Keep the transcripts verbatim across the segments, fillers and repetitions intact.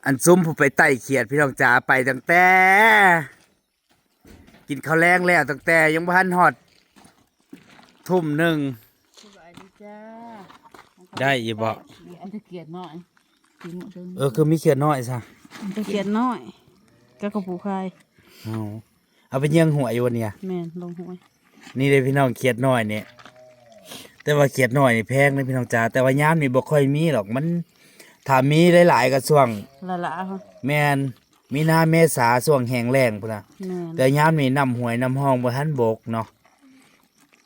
อันซุมผู้ไปไต่เขียดพี่น้องจ๋า ไปตั้งแต่ กินข้าวแลงแล้วตั้งแต่ยังบ่ทันฮอดทุ่มหนึ่ง สบายดีจ้า ได้อยู่บ่ มันจะเขียดน้อย กินหมดเลย เออ คือมีเขียดน้อยซะ มันจะเขียดน้อย ก็กระปูคาย เอา เอาไปเยี่ยงหวยวันเนี้ย แม่น ลงหวย นี่เลยพี่น้อง เขียดน้อยเนี่ย แต่ว่าเขียดน้อยนี่แพงเลยพี่น้องจ๋า แต่ว่ายามนี่บ่ค่อยมีหรอก มัน ถ้ามีหลายๆก็ช่วง ละละ แม่น มีนาเมษาช่วงแห้งแล้งพุ้นน่ะ แม่น แต่ยามนี้น้ำห้วยน้ำห้องบ่ทันบกเนาะ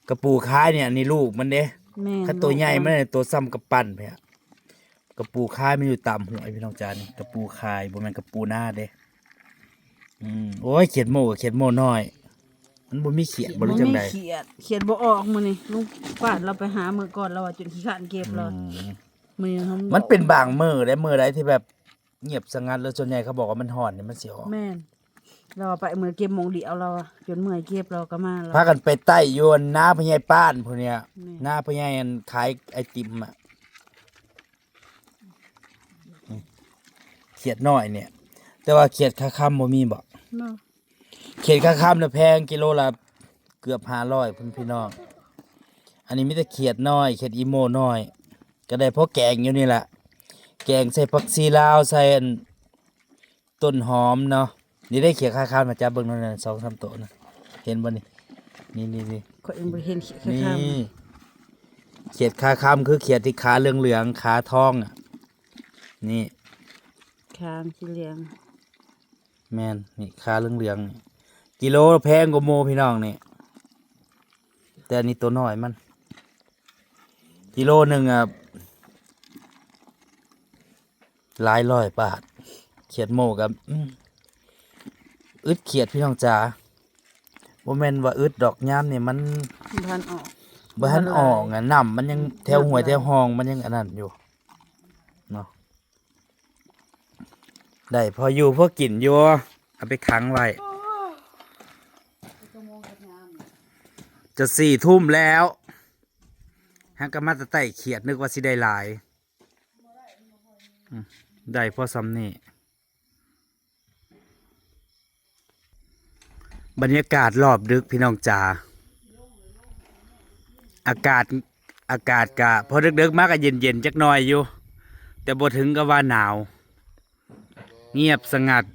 กระปูคายเนี่ย นี่ลูกมันเด้ แม่น คันตัวใหญ่มันเนี่ย ตัวส่ำกำปั้นพุ้นน่ะ กระปูคายมันอยู่ตามห้วยพี่น้องจ๋า นี่ กระปูคาย บ่แม่นกระปูนาเด้ อืม โอ้ย เขียดโม่กับเขียดโม่น้อย มันบ่มีเขียดบ่หรือจั่งใด บ่มีเขียด เขียดบ่ออกมื้อนี้ ลุงป้านเราไปหามื้อก่อน เราว่าจนขี้คร้านเก็บแล้ว อืม มื้อนี้มัน มันเป็นบางมื้อเด้ มื้อใดที่แบบเงียบสงัด แล้วส่วนใหญ่เขาบอกว่ามันฮ้อนนี่มันสิออก แม่น เราไปมื้อเก็บโมงเดียว เราอะจนเมื่อยเก็บ เราก็มา เรา พากันไปไต่อยู่นาพ่อใหญ่ป้านพุ้นเนี่ย แม่น นาพ่อใหญ่อันขายไอติมอะ เขียดน้อยเนี่ย แต่ว่าเขียดคาคำบ่มีบ่ เนาะ เขียดคาคำน่ะแพง กิโลละเกือบห้าร้อยพุ้นพี่น้อง อันนี้มีแต่เขียดน้อย เขียดอีโม่น้อย ก็ได้พอแกงอยู่นี่แหละ แกงใส่ผักชีลาว ใส่อันต้นหอมเนาะ นี่ได้เขียดคาคำนะจ๊ะ เบิ่งนั่นน่ะ สองสามตัวนะ เห็นบ่นี่ นี่ นี่ นี่ ข้อยยังบ่เห็นเขียดคาคำ นี่ เขียดคาคำคือเขียดที่ขาเหลืองๆ ขาทองอะ นี่ คางสีเหลือง แม่น นี่ ขาเหลืองๆ นี่ กิโลแพงกว่าโมพี่น้องนี่ แต่อันนี้ตัวน้อยมัน กิโลหนึ่งอะ หลายร้อยบาท เขียดโม่กับ อืม อึดเขียดพี่น้องจ๋า บ่แม่นว่าอึดดอก ยามนี่มัน บ่ทันออก บ่ทันออกอะ น้ำมันยังแถวห้วยแถวห้องมันยังอันนั้นอยู่ เนาะ ได้พออยู่พอกินอยู่ เอาไปขังไว้ จะสี่ทุ่มแล้ว หากะมาแต่ไต่เขียด นึกว่าสิได้หลาย อืม ได้พอส่ำนี่ บรรยากาศรอบดึกพี่น้องจ๋า อากาศ อากาศกะ พอดึกๆ มาก็เย็นๆ จักหน่อยอยู่ แต่บ่ถึงกับว่าหนาว เงียบสงัด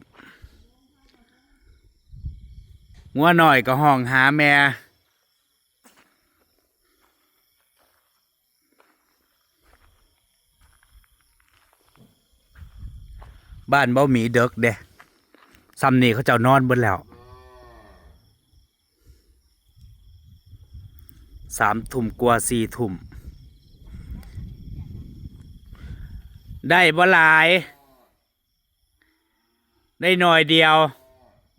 งัวน้อยก็ฮ้องหาแม่ บ้านเบาหมีเดิกเด้ ส่ำนี่เขาเจ้านอนเบิดแล้ว สามทุ่มกว่า สี่ทุ่ม ได้บ่หลาย ได้หน่อยเดียว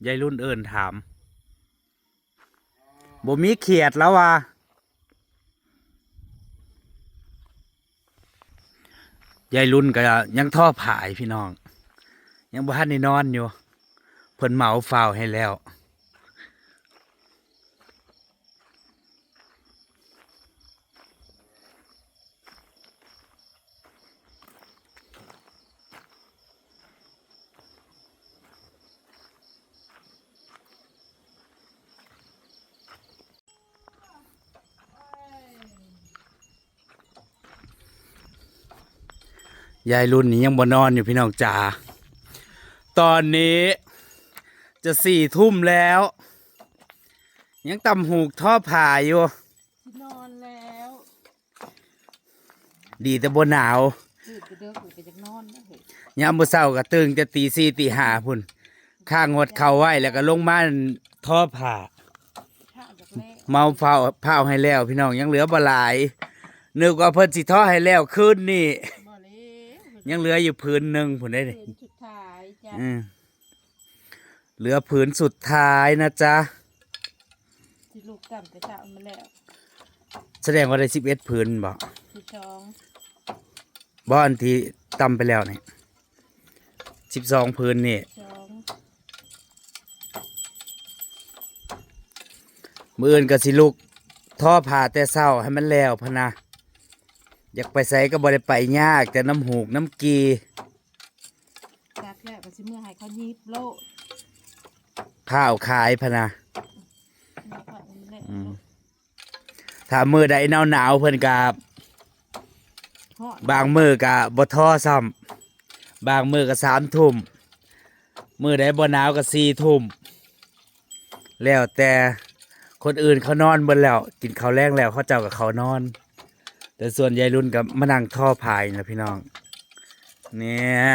ยายรุ่นเอิ้นถาม บ่มีเขียดแล้ววะ ยายรุ่นก็ยังทอผ้าอยู่พี่น้อง ยังบ่ทันได้นอนอยู่ เพิ่นเหมาฟาวให้แล้ว ยายรุ่นนี่ยังบ่นอนอยู่พี่น้องจ๋า ตอนนี้จะสี่ทุ่มแล้ว ยังต่ำหูกทอผ้าอยู่ สินอนแล้ว ดีแต่บ่หนาว ตื่นแต่เดิกเลยก็อยากนอนนะเฮ้ย ยามมื้อเช้าก็ตื่นแต่ตีสี่ตีห้าพุ้น ข้างงดเข้าไว้แล้วก็ลงมาทอผ้า ผ้าจากแรก เหมาฟาว ฟาวให้แล้วพี่น้อง ยังเหลือบ่หลาย นึกว่าเพิ่นสิทอให้แล้วคืนนี้ บ่แล้ว ยังเหลืออยู่ผืนหนึ่งพุ้นเด้นี่ ผืนสุดท้ายจ้ะ อืม เหลือผืนสุดท้ายนะจ๊ะ สิลูกต่ำแต่เช้ามาแล้ว แสดงว่าได้สิบเอ็ดผืนบ่ สิบสอง บ่ อันที่ต่ำไปแล้วนี่ สิบสองผืนนี่ สอง มื้ออื่นก็สิลุกทอผ้าแต่เช้าให้มันแล้วพะนะ อยากไปไสก็บ่ได้ไปยาก แต่น้ำหูกน้ำกี ตัด สิเมื่อให้เขายิบโลด ข้าวขายพะนะ เมื่อเขาอันนี้แหละ อืม ถ้ามื้อใดหนาวๆ เพิ่นก็ ฮ้อน บางมื้อก็บ่ทอซ้ำ บางมื้อก็สามทุ่ม มื้อใดบ่หนาวก็สี่ทุ่ม แล้วแต่ คนอื่นเขานอนเบิดแล้ว กินข้าวแลงแล้ว เขาเจ้าก็เข้านอน แต่ส่วนยายรุ่นก็มานั่งทอผ้านี่ล่ะพี่น้อง เนี่ย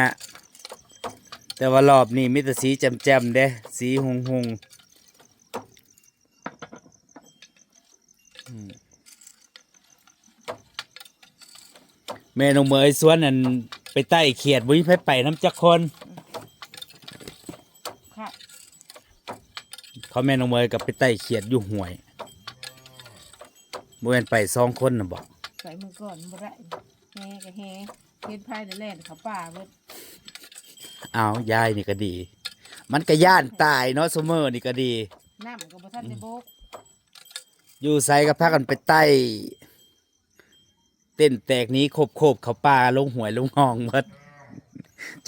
แต่ว่ารอบนี้มีแต่สีแจ่มๆ เด้ สีหุงๆ อืม แม่น้องเหมยชวนอันไปไต่เขียด บ่มีไผไปนำจักคน ค่ะ เขาแม่น้องเหมยก็ไปไต่เขียดอยู่ห้วย บ่แม่นไปสองคนน่ะบ่ ไปมื้อก่อนบ่ได้ แฮก็แฮ เฮ็ดไผได้แล่นเข้าป่าเบิด อ้าว ยายนี่ก็ดี มันก็ย้านตายเนาะ ซุมื้อนี่ก็ดี น้ำก็บ่ทันได้บก อยู่ไสก็พากันไปไต่ เต็นท์แตกหนีโคบๆ เข้าป่าลงห้วยลงหนองหมด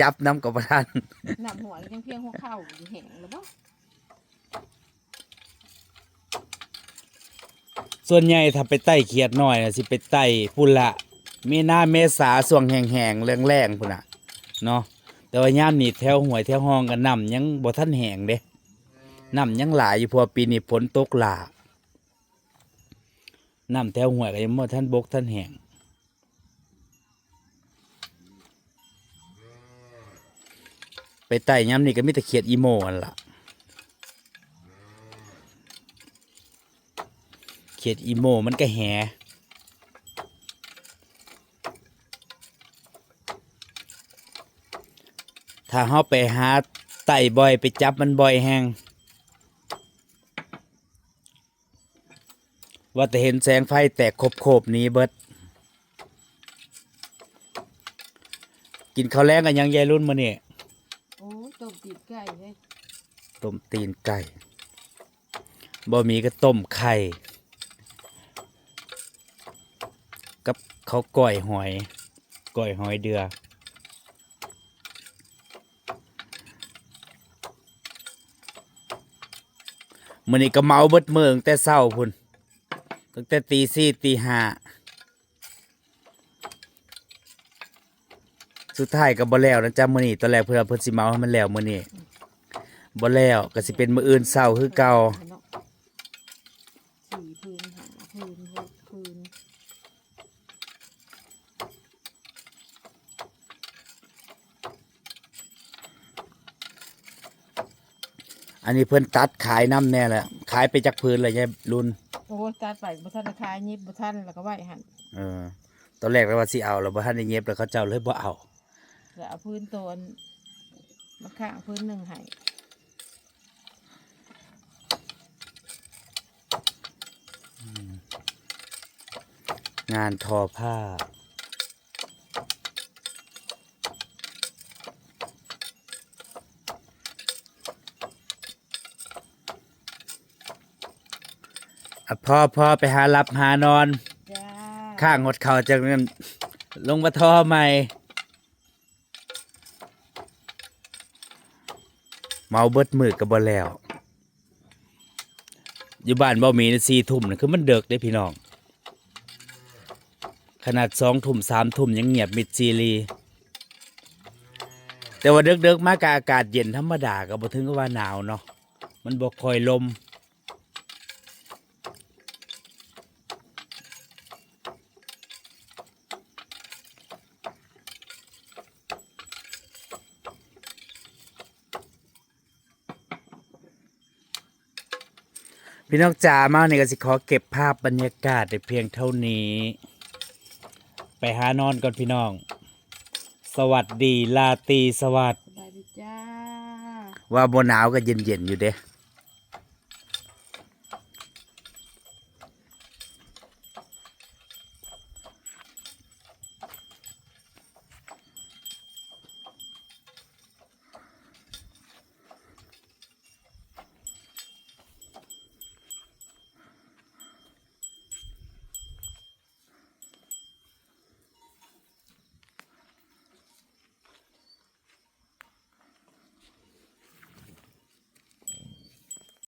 จับนำก็บ่ทัน น้ำห้วยยังเพียงหัวเข่าอยู่แห้งแล้วบ่ ส่วนใหญ่ถ้าไปไต่เขียดน้อยน่ะ สิไปไต่พุ้นละ มีนาเมษาช่วงแห้งๆ แล้งๆ พุ้นน่ะ เนาะ แต่ว่ายามนี้แถวห้วยแถวหนองก็น้ำยังบ่ทันแห้งเด้ น้ำยังหลายอยู่ เพราะว่าปีนี้ฝนตกหล้า น้ำแถวห้วยก็ยังบ่ทันบกทันแห้ง ไปไต่ยามนี้ก็มีแต่เขียดอีโม่หั่นล่ะ เขียดอีโม่มันก็แห ถ้าเฮาไปหาไต่บ่อย ไปจับมันบ่อยแฮง ว่าแต่เห็นแสงไฟแตกโคบๆ หนีเบิด กินข้าวแลงกันยังยายรุ่นมื้อนี้ โอ้ย ต้มตีนไก่เฮ้ย ต้มตีนไก่ บ่มีก็ต้มไข่ กับข้าวก้อยหอย ก้อยหอยเดือ มื้อนี้ก็เมาเบิดมื้อตั้งแต่เช้าพุ้น ตั้งแต่ตีสี่ตีห้า สุดท้ายก็บ่แล้วนะจ๊ะมื้อนี้ ตอนแรกเพิ่นว่าเพิ่นสิเมาให้มันแล้วมื้อนี้ บ่แล้ว ก็สิเป็นมื้ออื่นเช้าคือเก่า สี่ผืน ห้าผืน หกผืน อันนี้เพิ่นตัดขายนำแน่แหละ ขายไปจักผืนเลยยายรุ่น โอ้ย ตัดไปบ่ทันได้ขาย หยิบบ่ทัน แล้วก็ไว้หั่น เออ ตอนแรกแล้วว่าสิเอา แล้วบ่ทันได้หยิบ แล้วเขาเจ้าเลยบ่เอา แล้วเอาผืนโตนมาข้างผืนหนึ่งให้ อืม งานทอผ้า อ่ะ พอ พอ ไปหาหลับหานอน จ้า ข้างหดเข่าจังนั้น ลงมาทอใหม่ เมาเบิดมื้อก็บ่แล้ว อยู่บ้านบ่มีสี่ทุ่มน่ะ คือมันเดิกเด้พี่น้อง ขนาดสองทุ่ม สามทุ่ม ยังเงียบมิดซีรี แต่ว่าเดิกๆ มาก็อากาศเย็นธรรมดา ก็บ่ถึงกับว่าหนาวเนาะ มันบ่ค่อยลม พี่น้องจ๋า มานี่ก็สิขอเก็บภาพบรรยากาศแต่เพียงเท่านี้ ไปหานอนก่อนพี่น้อง สวัสดี ราตรีสวัสดิ์ สบายดีจ้า ว่าบ่หนาวก็เย็นๆ อยู่เด้